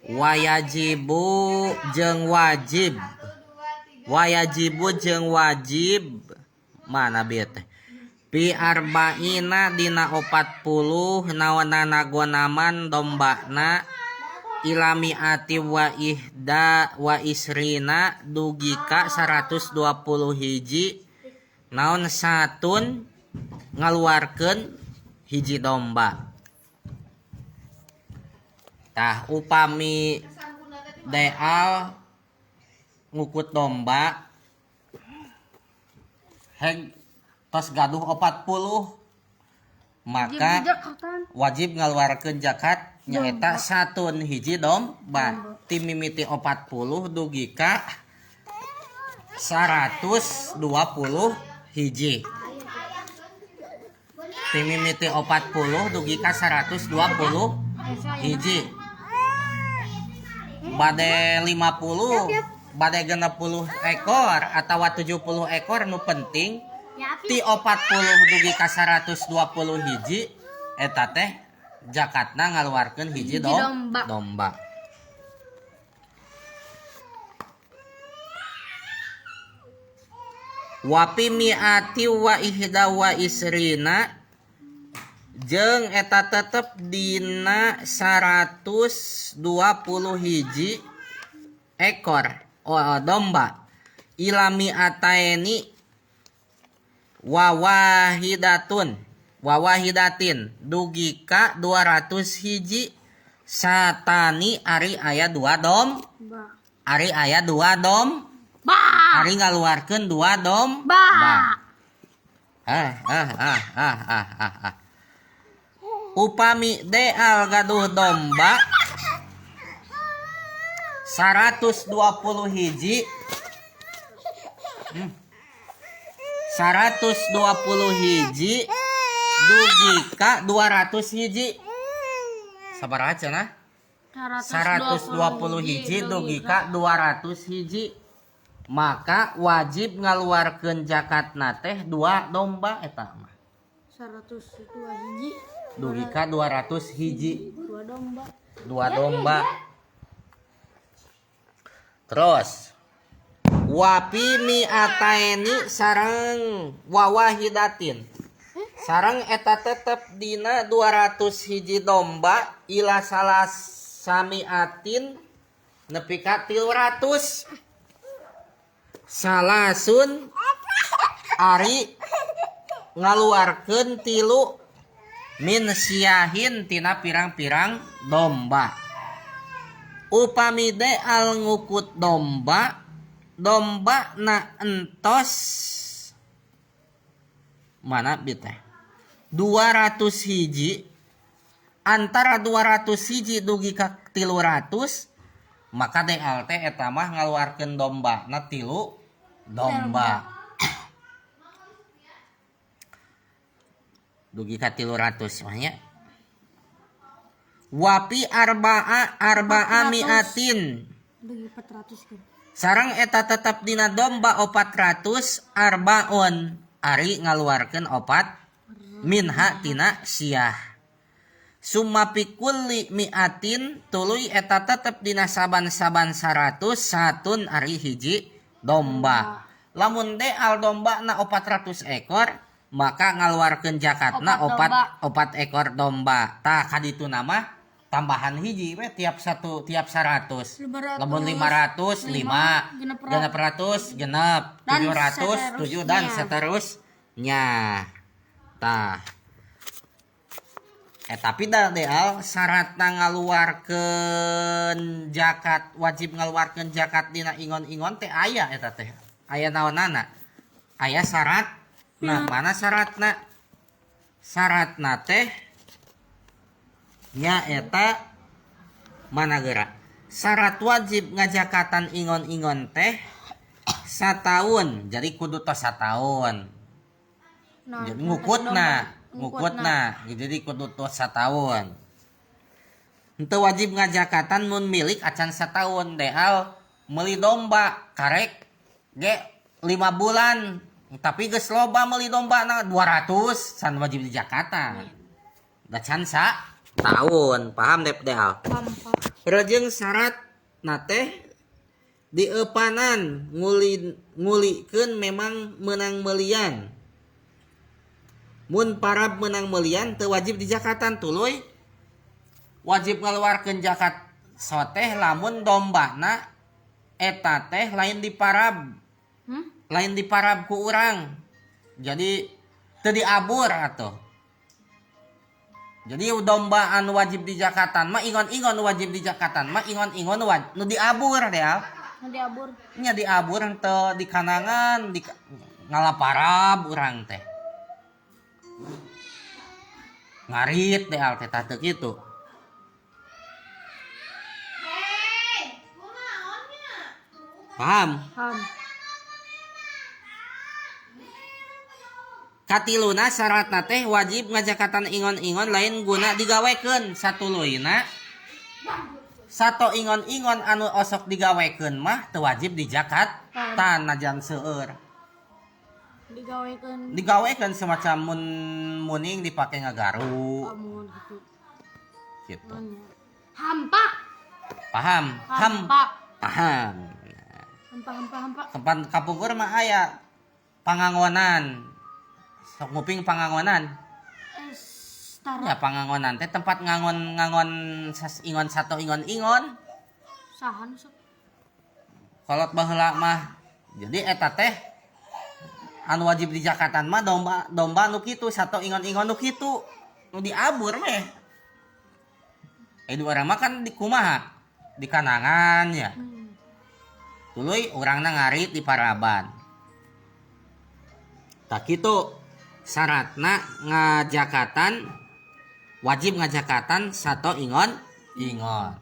Wayajibu jeung wajib, wayajibu jeung wajib mana bieu teh, fi arba'ina dina 40 naonana gonaman dombana, ila mi'ati wa ihda wa isrina dugi ka 121 naon satun ngaluarkeun hiji domba. Tah, upami deal ngukut domba heg tos gaduh 40, maka wajib ngaluarkeun zakat nyaeta satun hiji domba ti mimiti 40 dugi ka 120 hiji, ti mimiti 40 dugi ka 120 hiji. Bade 50, bade 60 ekor atau 70 ekor, nu penting ti 40 dugi ka 120 hiji eta teh zakatna ngaluarkeun hiji domba. Domba. Wafi mi'ati wa ihda wa isrina jeung eta tetep dina 120 hiji ekor, oh, domba, ila mi'ataini wa wahidatun wa wahidatin dugi ka 200 hiji, satani ari aya dua dom ari aya dua dom Ba. ari ngaluarkeun dua dom Ba. Ah ah ah ah ah ah ah. Upami deal gaduh domba 120 hiji, 120 hiji dugi ka 200 hiji, sabaraha cenah? 120 hiji dugi ka 200 hiji, maka wajib ngaluarkeun zakatna teh dua domba eta mah. 102 hiji dugi ka 200 hiji, dua domba. Dua domba. Terus wafi mi'ataini sareng wawahidatin sareng eta tetep dina 200 hiji domba, ila salasamiatin nepi ka 300, salasun ari ngaluarkeun tilu, min siyahin tina pirang-pirang domba. Upami deal ngukut domba, domba na entos mana bi teh 200 hiji, antara 200 hiji dugi ka 300, maka deal teh eta mah ngaluarkeun domba na tilu domba dugi ka 300 mah nya. Wafi arba'a arba'a mi'atin Dugi 400 kan. sareng eta tetep dina domba 400, arbaun ari ngaluarkeun opat, minha tina siyah. Summa fi kulli mi'atin tuluy eta tetep dina saban-saban 100, satun ari hiji domba. Lamun deal domba na 400 ekor, maka ngaluarkeun zakatna opat opat domba. Opat ekor domba. Tah, kadituna mah tambahan hiji we tiap satu, tiap 100. 500, lamun 500, 5, 600 genep, dan 700 7, dan seterusnya. Tah, eh, tapi da deal syaratna ngaluarkeun zakat, wajib ngaluarkeun zakat dina ingon-ingon teh aya eta teh aya naonana, aya syarat. Nah, mana syaratna? Syaratna teh nya eta mana geura, syarat wajib ngajakatan ingon-ingon teh sataun, jadi kudu tos sataun. Nah, jadi ngukutna ngukutna jadi kudu tos sataun. Henteu wajib ngajakatan mun milik acan sataun. Deal meuli domba karek ge 5 bulan, tapi geus loba meuli domba na 200, can wajib dijakatan da can sa Tahun. Paham deh Deal? Paham, Pak. Rejeng syarat teh diepanan ngulikeun memang menang melian. Mun parab menang melian teu wajib dijakatan tuluy wajib ngaluarkeun zakat soteh lamun dombana eta teh lain diparab. Lain diparab ku urang. Jadi teu diabur atuh. Jadi domba anu wajib dijakatan mah ingon-ingon wajib dijakatan mah ingon-ingon nu diabur deh. Nu diabur. Nya diabur henteu di kanangan di ngalaparab urang teh. Ngarit deh teh tah teu kitu. Paham? Paham. Katiluna syaratna teh wajib ngajakatan ingon-ingon lain guna digawekeun satuluyna. Sato ingon-ingon anu osok digawekeun mah teu wajib dijakat tan najan seueur. Digawekeun. Digawekeun semacam mun muning dipake ngagaru. Amun gitu. Gitu. Hampa. Paham? Hampa. Paham. Hampa hampa hampa. Tempat kapungkur mah aya pangangonan. Sok nguping pangangonan. Ya pangangonan teh tempat ngangon-ngangon ingon satu ingon-ingon. Sahan sok. Kolot baheula mah. Jadi eta teh anu wajib dijakatan mah domba nu kitu satu ingon-ingon nu kitu. Nu diabur meh. Urang mah kan di kumaha? Di kanangan ya. Tuluy urangna ngarit di paraban. Tak kitu syaratna ngajakatan wajib ngajakatan sato ingon ingon.